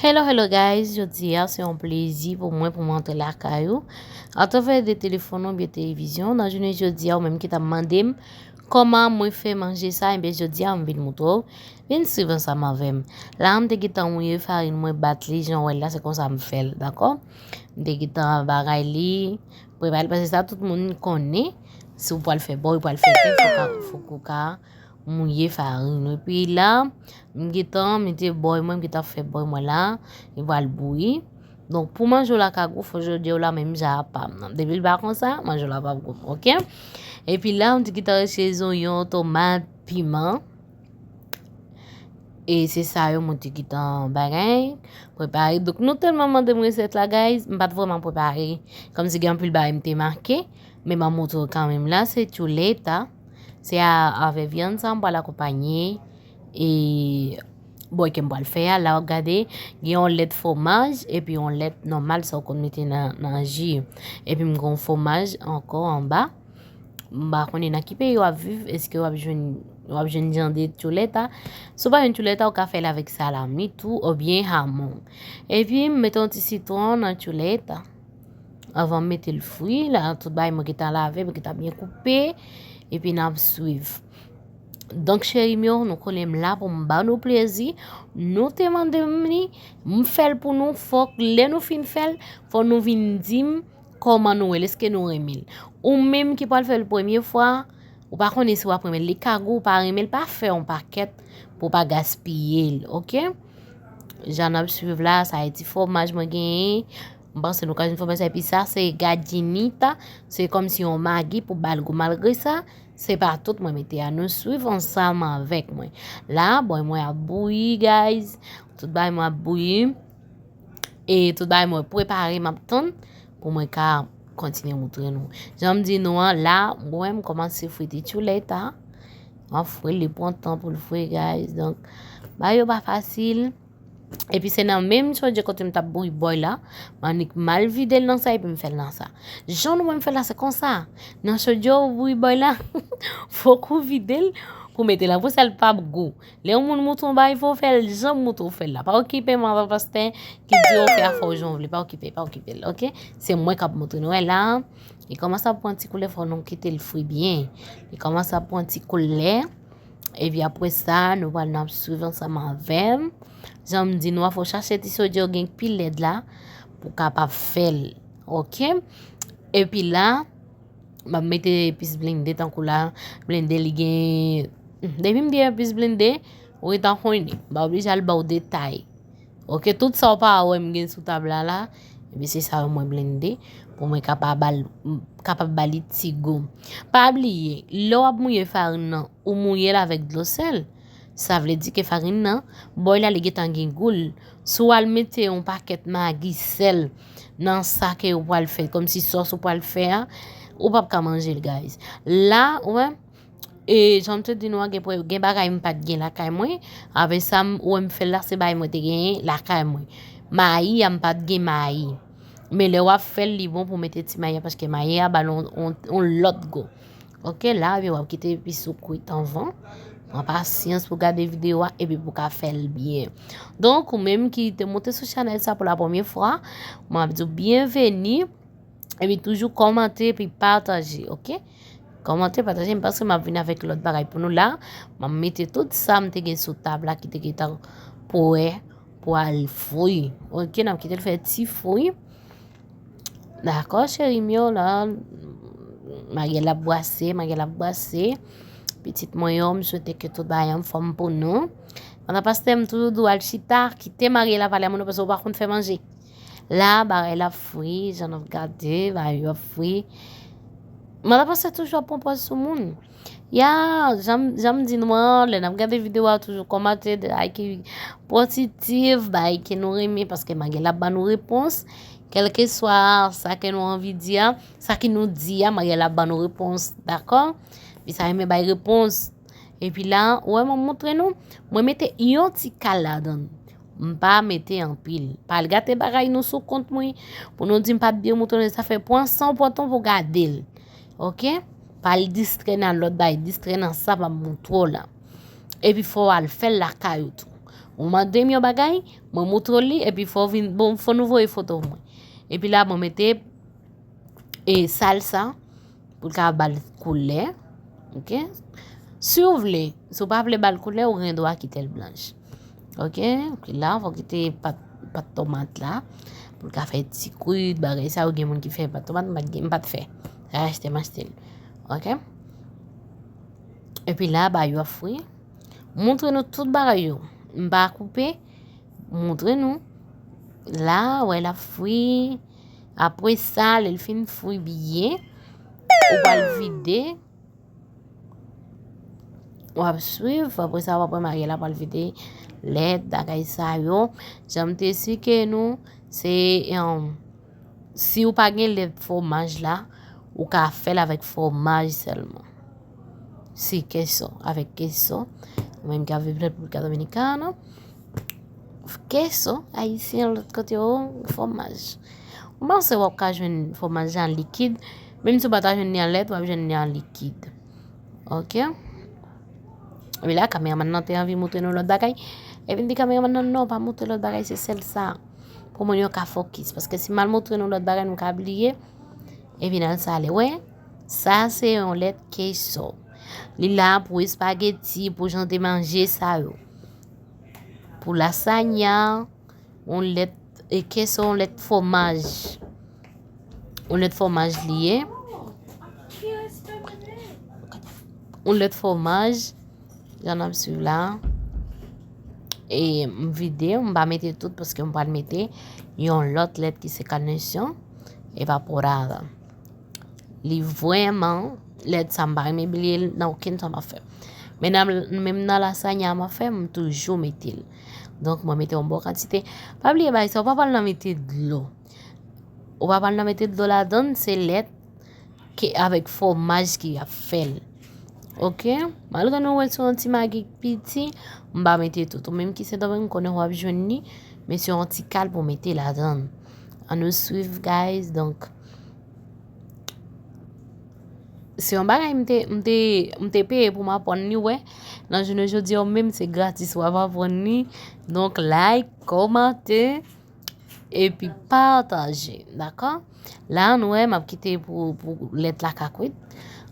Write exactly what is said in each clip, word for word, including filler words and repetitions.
Hello, hello guys, jodi a se yon plezi pou mwen pou mwen antre lakay ou atravè de telefòn ou byen televizyon. Nan jounen jodi a, ou menm ki t ap mande m kòman mwen fè manje sa, enben jodi a m vin moutre w, vin swiv ansanm avè m. La m te gentan mouye farin mwen, bat li jan w wè l la, se konsa m fè l, dakò? M te gentan bagay li, prepare l, paske sa tout moun konnen, si w pral fè bòy, w pral fè pen, fòk ou ka mouye farin ou. Epi la, m gentan mete bòy mwen, m gentan fè bòy mwen la, li pral bouyi. Donk, pou manje w la ka gou, fò jodi w la menm jan a pa m nan. Depi l pa konsa, manje w la p ap gou, oke? Epi la, m te gentan reche zonyon, tomat, piman. E se sa yo mwen te gentan bagay, prepare. Donk, nou tèlman mande m resèt la, guys, m pa t vrèman prepare. Kòmsi gen anpil bagay m te make, men m ap moutre w kanmenm la, se chuleta. Se a, avè vyann sa m pral akonpanye e bòy ke m pral fè a. La w ap gade, gen yon lèt fwomaj epi yon lèt nòmal sa w konn mete nan, nan ji. Epi m gen yon fwomaj ankò anba. M pa konnen nan ki peyi w ap viv, èske w ap jwenn, w ap jwenn jan de chuleta. Si w pa jwenn chuleta, ou ka fè l avèk salami tou, oubyen hamon. Epi m mete yon ti sitwon nan chuleta. Anvan m mete l fri, la, tout bagay mwen gentan lave, mwen gentan byen koupe, epi n ap swiv. Donk, cheri m yo, nou konnen m la pou m ba nou plezi. Nou te mande m li, m fè l pou nou. Fòk, lè nou fin fè l, fò nou vin di m kòman nou wè l, èske nou renmen l. Ou menm ki pral fè l premye fwa, ou pa konnen si w ap renmen l. Li ka gou, ou pa renmen l, pa fè yon pakèt pou w pa gaspiye l, oke? Jan n ap swiv la, sa e ti fwomaj mwen genyen. M panse nou ka jwenn fwomaj sa. Epi sa, se gadjinita. Se kòmsi yon magi pou ba l gou. Malgre sa, se pa tout mwen mete a. Nou swiv ansanm avèk mwen. La, bòy mwen ap bouyi, guys. Tout bagay mwen ap bouyi. E tout bagay mwen prepare, m ap tann pou mwen ka kontinye moutre nou. Jan m di nou an, la, mwen, m kòmanse fri ti chuleta. M ap fri, li pran tan pou l fri, guys. Donk, bagay yo pa fasil. Epi se nan menm chodye kote m t ap bouyi bòy la, m annik mal vide l nan sa epi m fè l nan sa. Jan nou wè m fè l la, se konsa. Nan chodye w bouyi bòy la, fòk ou vide l pou mete l. Pou sa l p ap gou. Lè yon moun moutre w yon bagay, fò w fè l jan m moutre w fè l la. Pa okipe manman pastè ki di w fè afè w jan w vle. Pa okipe, pa okipe l, oke? Se mwen k ap moutre nou. Wè la, li kòmanse ap pran ti koulè, fò nou kite l fri byen. Li kòmanse ap pran ti koulè. Epi apre sa, nou pral nan ap swiv ansanm avè m. Jan m di nou a, fò w chache ti chodye w gen ki pi lèd la pou w kapab fè l. Oke? Epi la, m ap mete epis blende tankou la. Blende li gen, hmm, depi m di epis blende, ou gentan konnen. M pa oblije al ba w detay. Oke, tout sa w pa wè m gen sou tab la la, epi se sa yo mwen blende pou mwen kapab ba l, kapab ba li ti gou. Pa bliye, lè w ap mouye farin nan, ou mouye l avèk dlo sèl. Sa vle di ke farin nan, bòy la li gentan gen gou l. Si w al mete yon pakèt magi, sèl nan sa ke ou pral fè, kòmsi sòs ou pral fè a, ou p ap ka manje l, guys. La, ou wè, e jan m te di nou an, gen, gen bagay m pa t gen lakay mwen. Apre sa, m, ou wè m fè l la, se bagay mwen te genyen lakay mwen. Mayi a, m pa t gen mayi. Men lè w ap fè l, li bon pou mete ti mayi a, paske mayi a ba l on, on, on lòt gou. Oke, la, epi w ap kite epis ou kwit anvan. Pran pasyans pou gade videyo a, epi pou ka fè l byen. Donk, ou menm ki te monte sou chanèl sa pou la premye fwa, mwen ap di w byenveni. Epi toujou kòmante, epi pataje, oke? Kòmante, pataje, m panse m ap vin avèk lòt bagay pou nou la. M ap mete tout sa m te gen sou tab la ki te gentan prè pou al fri. Oke, n ap kite l fè ti fri. Dakò, cheri m yo, la, Mariel ap bwase, Mariel ap bwase. Pitit mwen yo, m swete ke tout bagay anfòm pou nou. Pandan pastè m toujou di w al chita, kite Mariel ap pale a moun yo, paske w pa konn fè manje. La, bagay la ap fri, jan n ap gade, bagay yo ap fri. Mwen la panse toujou ap pran pòz sou moun. Ya, jan m, jan m di nou an, lè n ap gade videyo a, toujou kòmante, de bagay ki pozitif, bagay ke nou renmen, paske Mariel ap ban nou repons. Kèlkeswa sa ke nou anvi di a, sa ke nou di a, Mariel ap ban nou repons, dakò? Li sa renmen bay repons. Epi la, ou wè mwen montre nou, mwen mete yon ti kal ladan l. M pa mete anpil. Pa al gate bagay nou sou kont mwen, pou nou di m pa t byen montre nou, sa fè pran san w pran tan pou gade l. Oke? Pa al distrè nan lòt bagay, distrè nan sa m ap montre w la. Epi fò w al fè l lakay ou tou. Ou mande m yon bagay, mwen moutre w li, epi fò w vin, bon, fò nou voye foto mwen. Epi la, mwen mete e salsa pou l ka ba l koulè. Ok? Si w vle, si w pa vle ba l koulè, ou gen dwa kite l blanch. Ok? Epi la, fò w kite pat, pat tomat la pou l ka fè ti kwit, bagay sa yo, gen moun ki fè pat tomat, m pa t gen, m pa t fè. Sa achte, m achte l. Ok? Epi la, ba yo ap fri. Montre nou tout bagay yo. M pa koupe. Montre nou. La, wè l ap fri. Apre sa, lè l fin fri byen, ou pral vide. W ap swiv. Apre sa, w ap wè Mariela pral vide lèt, bagay sa yo. Jan m te esplike nou, se, um, si w pa gen lèt fwomaj la, ou ka fè l avèk fwomaj sèlman. Si keso, avèk keso. Mwen menm ki ap viv República Dominicana. Keso, ayisyen lòt kote yo, fwomaj. Ou panse w ap ka jwenn fwomaj an likid, menm si w pa ta jwenn li an lèt, w ap jwenn li an likid. Ok? Epi la, kameramann nan te anvi montre nou lòt bagay. Epi m di kameramann nan, non, pa montre lòt bagay, se sèl sa. Pou moun yo ka fokis. Paske si m al montre nou lòt bagay, nou ka bliye. Epi nan sa ale, wè. Sa se yon lèt keso. Li la pou espageti, pou jan de manje sa yo. Pou lasagna, yon lèt, e keso, yon lèt fwomaj. Yon lèt fwomaj li ye. Yon lèt fwomaj, jan n ap swiv la. E m vide, m pa mete tout paske m pral mete yon lòt lèt ki se carnation evaporada. Li vrèman lèt sa, m pa renmen bliye l nan okenn sa m ap fè. Men nan, menm nan lasagna m ap fè, m toujou mete l. Donk, mwen mete yon bon kantite. Pa bliye bagay sa, ou pa pral nan mete dlo. Ou pa pral nan mete dlo ladann, se lèt ke avèk fwomaj ki ap fè l. Ok? Malgre nou wè se yon ti magi piti, m pa mete tout. Ou menm ki Sendomeng, m konnen w ap jwenn li, men se yon ti kal pou mete ladann. Ann nou swiv, guys. Donk, se yon bagay m te, m te, m te peye pou m aprann li, wè. Nan jounen jodi a, ou menm se gratis w ap aprann li. Donk, like, kòmante, epi pataje, dakò? La, nou wè, m ap kite pou, pou lèt la ka kwit,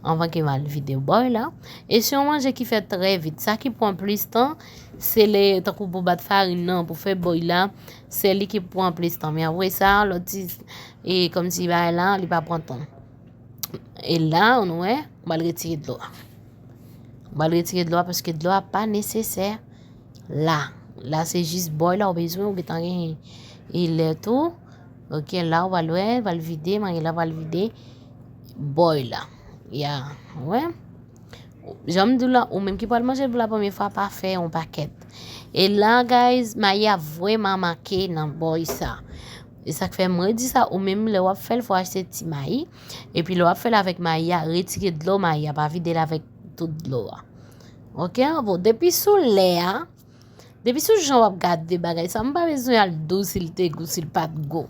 anvan ke m al vide bòy la. E se yon manje ki fèt trè vit. Sa ki pran plis tan, se lè, tankou pou bat farin nan, pou fè bòy la, se li ki pran plis tan. Men apre sa, lòt ti, e kòmsi bagay la, li pa pran tan. E la, nou wè, m al retire dlo a. M al retire dlo a paske dlo a pa nesesè la. La, se jis bòy la ou bezwen, ou gentan gen e lèt ou. Ok, la, ou pral wè, pral vide, Mariela pral vide bòy la. Ya, wè. Jan m di w la, ou menm ki pral manje l pou la premye fwa, pa fè yon pakèt. E la, guys, mayi a vrèman make nan bòy sa. E sa k fè m redi sa, ou menm lè w ap fè l, fò w achte ti mayi. Epi lè w ap fè l avèk mayi a, retire dlo mayi a, pa vide l avèk tout dlo a. Ok? Bon, depi sou lè a, depi sou jan w ap gade bagay sa, m pa bezwen al di w si l te gou, si l pa t gou.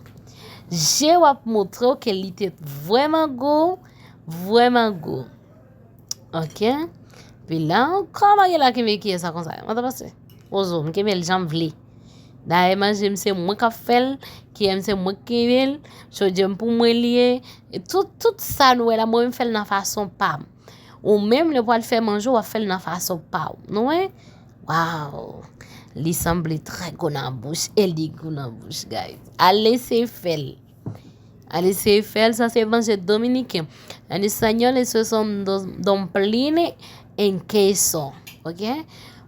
Je w ap montre w ke li te vrèman gou, vrèman gou. Ok. Epi la ankò, Mariela kenbe kiyè sa konsa. Mwen ta panse. Ozo, m kenbe l jan m vle. Dayè, manje m se mwen k ap fè l, kiyè m se mwen k kenbe l, chodyè m pou mwen li ye. E tout, tout sa nou wè la, mwen menm fè l nan fason pa m. Ou menm, lè w pral fè manje, w ap fè l nan fason pa w. Nou wè? Waw! Li sanble trè gou nan bouch, e li gou nan bouch, guys. Al eseye fè l. Al eseye fè l, sa se manje dominiken. En español, eso son dos dumplings en queso. Ok?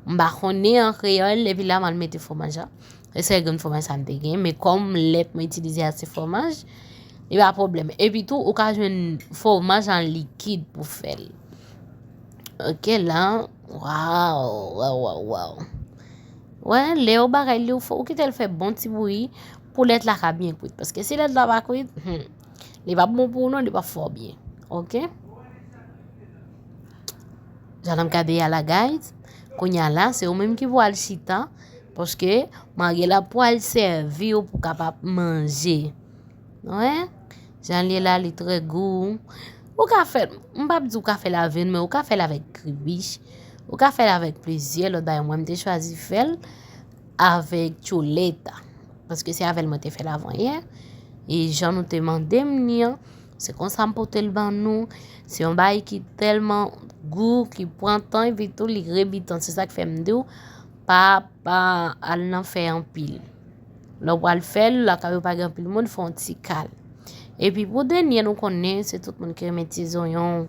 M pa konnen an kreyòl, epi la m al mete fwomaj la. Se sèl grenn fwomaj sa m te gen, men kòm lèt mwen itilize a se fwomaj, li pa pwoblèm. Epi tou, ou ka jwenn fwomaj an likid pou fè l. Ok, la, waw, waw, waw, waw. Wè, lè yo bagay li, ou fò, ou kite l fè bon ti bouyi pou lèt la ka byen kwit. Paske si lèt la pa kwit, hmm, li p ap bon pou ou non, li p ap fè w byen. Ok? Jan n ap gade a la, guys, kounye a la, se ou menm ki pou al chita, paske Mariela pral sèvi w pou w kapab manje. Wè? Jan l ye la, li trè gou. Ou ka fè l, m p ap di w ka fè l avè l, men ou ka fè l avèk kribich. Ou ka fè l avèk plizyè lòt bagay. Mwen, m te chwazi fè l avèk chuleta. Paske se avè l mwen te fè l avan yè. E jan nou te mande m li an, se konsa m pote l ban nou. Se yon bagay ki tèlman gou, ki pran tan, epi tou li rebitan. Se sa k fè m di w, pa, pa al nan fè anpil. Lè w pral fè l, lakay ou pa gen anpil moun, fè yon ti kal. Epi pou dènye, nou konnen, se tout moun ki renmen ti zonyon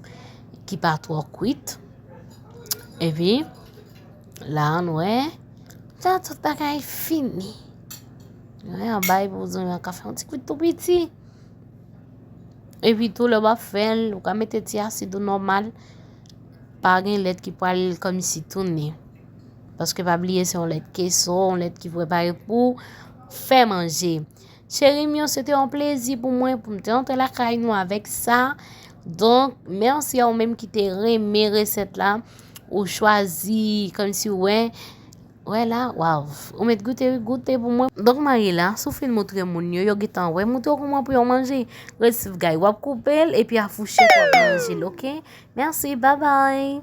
ki pa twò kwit. Epi, la, nou wè, sa tout bagay fini. Wè, anba epi pou zonyon an ka fè yon ti kwit tou piti. Epi tou, lè w ap fè l, ou ka mete ti asid ou nòmal. Pa gen lèt ki pral kòmsi tounen. Paske pa bliye, se yon lèt keso, yon lèt ki prepare pou fè manje. Cheri m yo, se te yon plezi pou mwen pou m te antre lakay nou avèk sa. Donk, mèsi a ou menm ki te renmen resèt la. Ou chwazi, kòmsi w wè, wè la, waw. Ou mèt goute, wi, goute pou mwen. Donk, mari la, si w fin moutre moun yo, yo gentan wè. Moutre yo kòman pou yo manje. Red Steve Guy, w ap koupe l, epi a fouchèt w ap manje l, oke? Mèsi, babay.